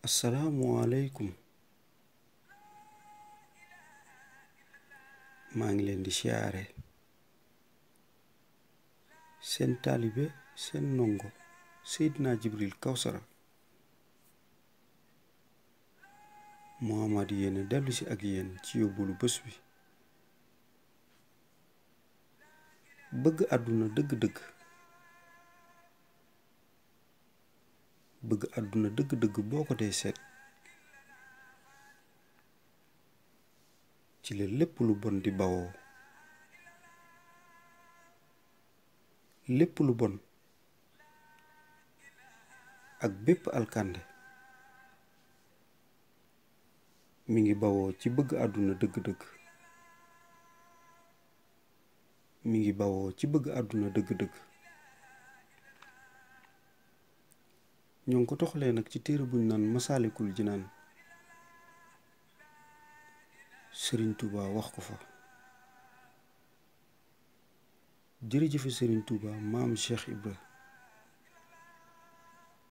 asalaamualeykum maa ngi leen di siyaare seen taalibe seen ndongo Seydina Jibril Kawsara Muhammad yéene dellu si ak yéen ci yóbbulu bés bi bëgg àdduna dëgg-dëgg boo ko dee seet ci la lépp lu bon di bawoo lépp lu bon ak bépp alkande mi ngi bawoo ci bëgg àdduna dëgg-dëgg ñoo ngi ko toxalee nag ci téere buñ naan Masaalikul Jinaan Sëriñ Tuuba wax ko fa jërëjëfe Sëriñ Tuuba maam Cheikh Ibra